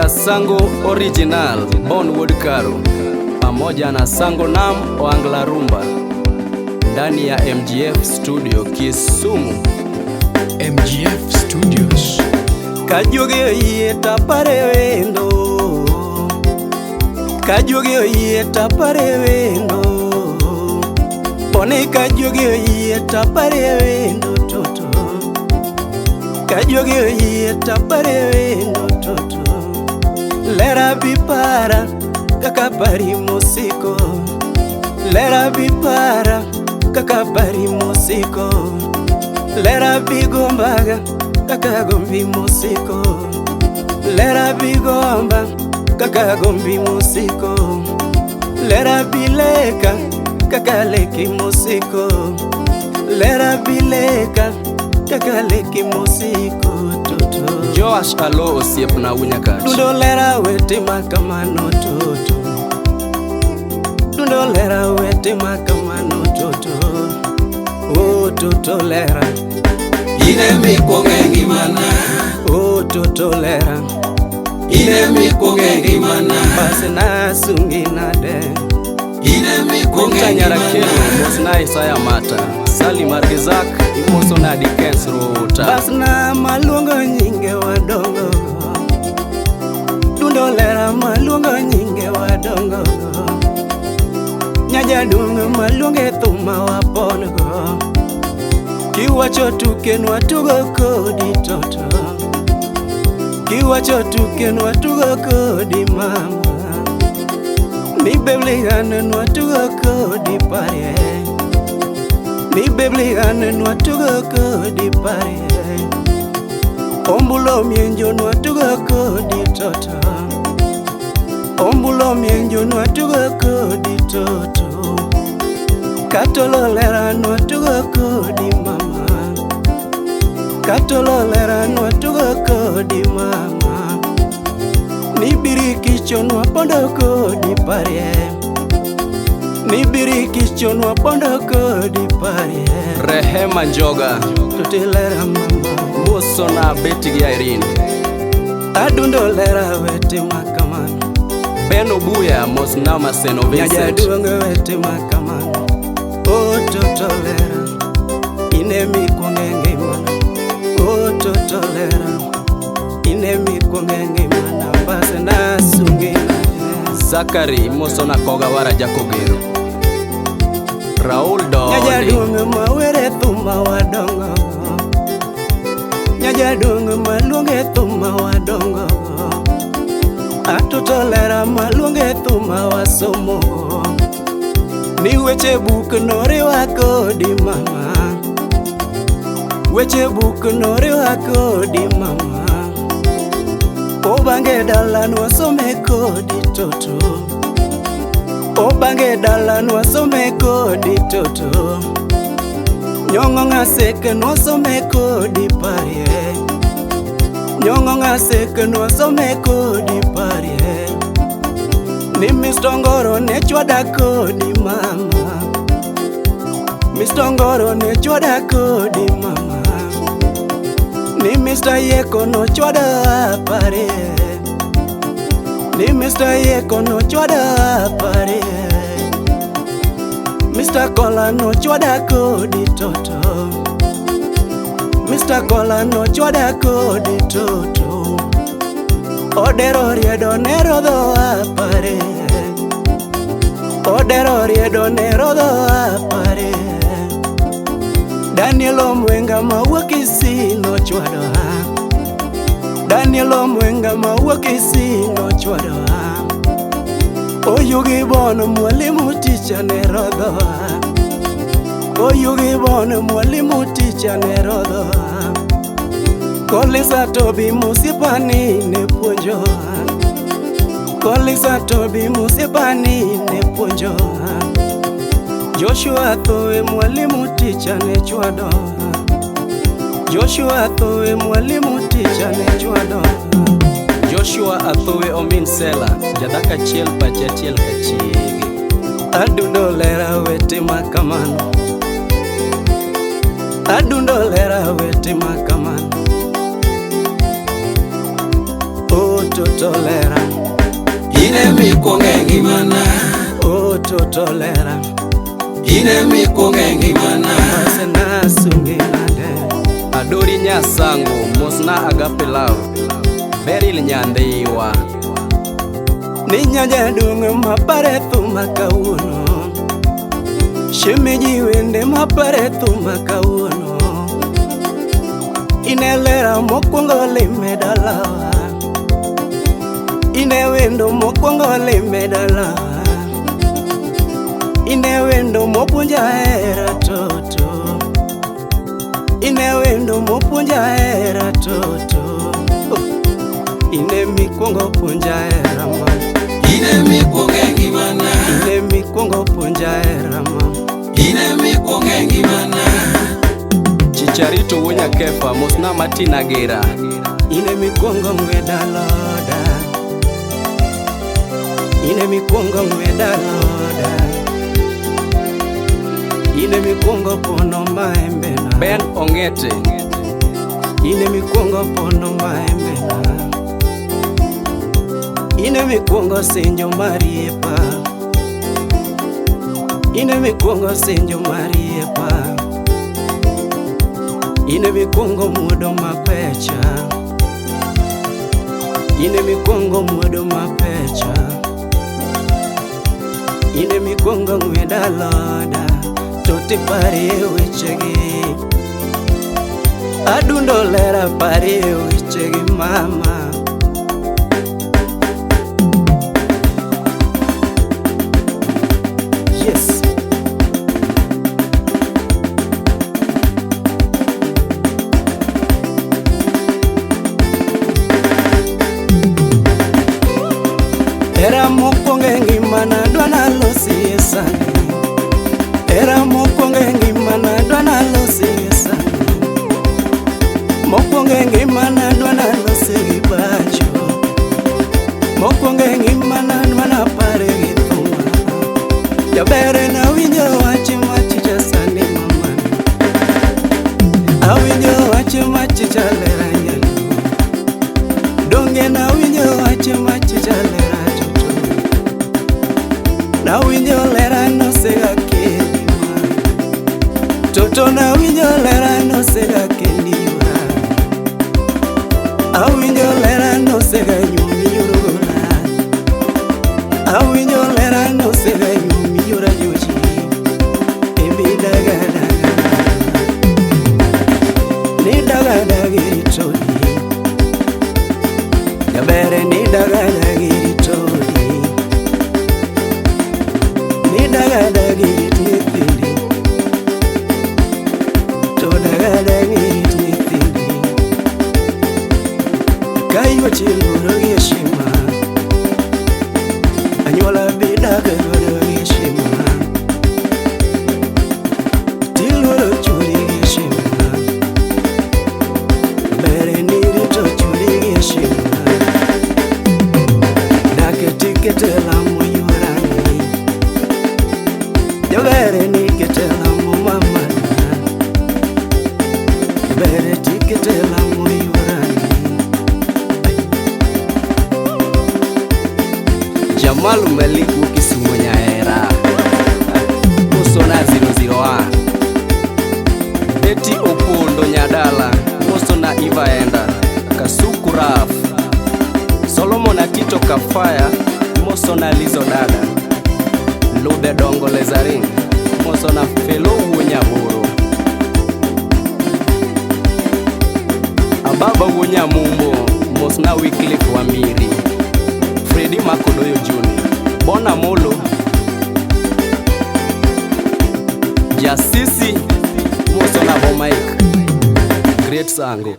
Jasango Original Bon Wood Karo pamoja na Sango Nam Oangla Rumba ndani ya MGF Studio Kisumu. MGF Studios. Kajuogi oyie tapare wendo. Kajuogi oyie tapare wendo. Poni kajuogi oyie tapare wendo toto. Kajuogi oyie tapare wendo toto. Lera bipara kaka pari mosiko. Lera bipara kaka pari mosiko. Lera bigombaga kaka gombi mosiko. Lera bigomba kaka gombi mosiko. Lera bileka kaka leki mosiko. Lera bileka kaka leki mosiko toto. Joash alo osiepna Wunyakach. Dundo lera wetima kamano toto. Dundo lera wetima kamano toto. Oh toto lera. Ine mikwongo e ngimana. Oh toto lera. Ine mikwongo e ngimana. Bas nasungi nade. Ine mikwongo e Victor Nyarakelo ngimana. mosna Isaya Mata. Sali Margizak imoso na Dickens Ruta. Bas na maluongo nyinge wadongo. Dundo lera maluongo nyinge wadongo. Nyajaduong' maluonge thuma wapon go. Kiwacho tuke nwatugo kodi toto. Kiwacho tuke nwatugo kodi mama. Ni bebligane nwatugo kodi parie. Ni bebligane nwatugo kodi parie. Ombulo mienjo nwatugo kodi toto. Ombulo mienjo nwatugo kodi toto. Katolo lera nwatugo kodi mama. Katolo lera nwatugo kodi mama. Nibirikicho nwapondo kodi parie. Nibirikicho nwapondo kodi parie. Rehema Njoga Toti lera mama. moso na Betty gi Irene. Adundo lera wete makamano. Ben Obuya mosna Maseno Vincent. Nyajaduong' wete makamano. Oh toto lera. Ine mikwongo e ngimana. Oh toto lera. Ine mikwongo e ngimana. Bas nasungi nade. Zakari moso na Koga Wara Jakogero. Raul Dondi. Nyajaduong' mawere thuma wadongo. Nyajaduong' maluonge thuma wadongo. Atoto lera maluonge thuma wasomo. Ni weche buk noriwa kodi mama. Weche buk noriwa kodi mama. Obange dala nwasome kodi toto. Obange dala nwasome kodi toto. Nyong'o ng'aseke nwasome kodi parie. Nyong'o ng'aseke nwasome kodi parie. Ni Mr. Ngoro ne chwada kodi mama. Mr. Ngoro ne chwada kodi mama. Ni Mr. Yeko no chwada parie. Ni Mr. Yeko no chwada parie. Mr. Kola no chwada kodi toto. Mr. Kola no chwada kodi toto. Odero riedo ne rodho apare. Odero riedo ne rodho apare. Daniel Omwenga mawuok Kisii nochwado ha. Daniel Omwenga mawuok Kisii nochwado ha. Oyugi bono mwalimu ticha ne rodho ha. Oyugi bono mwalimu ticha ne rodho ha. Kolisa Tobi musipani ne puonjo ha. Kolisa Tobi musipani ne puonjo ha. Joshua Thoe mwalimu ticha ne chwado ha. Joshua Thoe mwalimu ticha ne chwado ha. Joshua Athowe Omin Sela, jadhako achiel pache achiel kachiege. Adundo lera wete makamano. Adundo lera wete makamano. totolera. Ine mikwongo e ngimana. O totolera. Ine mikwongo e ngimana. Masena sungi nade. Adori Nyasango, mosna Agape Love. Beryl Nyandiwa. Ni nyajaduong' mapare thuma kawuono. Shemeji wende mapare thuma kawuono. Ine lera mokwongo lime dalawa. Ine wendo mokwongo lime dalawa. Ine wendo mopuonja hera toto. Ine wendo mopuonja hera toto. Oh. Ine mikwongo puonja hera ma. Ine mikwongo e ngimana. Ine mikwongo puonja hera ma. Ine mikwongo e ngimana. Chicharito Wuonya Kefa, mosna Martin Agera. Ine mikwongo ng'weda loda. Ine mikwongo ng'weda loda. Ine mikwongo pono maembe na. Ben Ong'ete. Ine mikwongo pono maembe na. Ine mikwongo sinjo mariepa. Ine mikwongo sinjo mariepa. Ine mikwongo muodo mapecha. Ine mikwongo muodo mapecha. Ine mikwongo ng'weda loda. Toti parie wechegi. Adundo lera parie wechegi mama. Yes. Hera mokwongo e ngimana dwa nalosi e sani. Hera mokwongo e ngimana dwa nalosi e sani. Mokwongo e ngimana dwa nalosi gi pacho. Mokwongo e ngimana dwa napare gi thuma. Jaber nawinjo wach machicha sani mamana. Awinjo wach machicha lera nyaluo. Donge nawinjo wach machicha lera toto. Nawinjo lera nosega kendi ma. Toto nawinjo lera nosega kendi yura. Awinjo lera nosega nyumi yorogola. Awinjo lera nosega nyumi yora jochi. Ebi daga daga. Ni daga daga iritoni. Jabere ni daga daga iritoni. Ni daga daga irit nyithindi. To daga daga irit nyithindi. Ka yuochi luoro gi heshima. Anyuola bi dak godo gi heshima. Tiluoro chuori gi heshima. Ber ni rito chuori gi heshima. Dak tikete lamo yuorani. Jaber ni kete lamo mamana. Ber tikete lamo yuorani. Jamal Maliku Kisumo Nyaera. Mosona 001. Betty Opondo Nyadala, mosona Eva Enda. Kasuku Raf. Solomon Atito Kafaya, mosona Lizo Dada. Ludhe Dongo Lezarin, mosona Felo Wuonyaboro. Ababa Wuonyamumbo, mosna Wycliffe Wamiri. Fredi Makodoyo Junior, Bona Molo, Jasisi, Mosona Bomaik, Great Sango.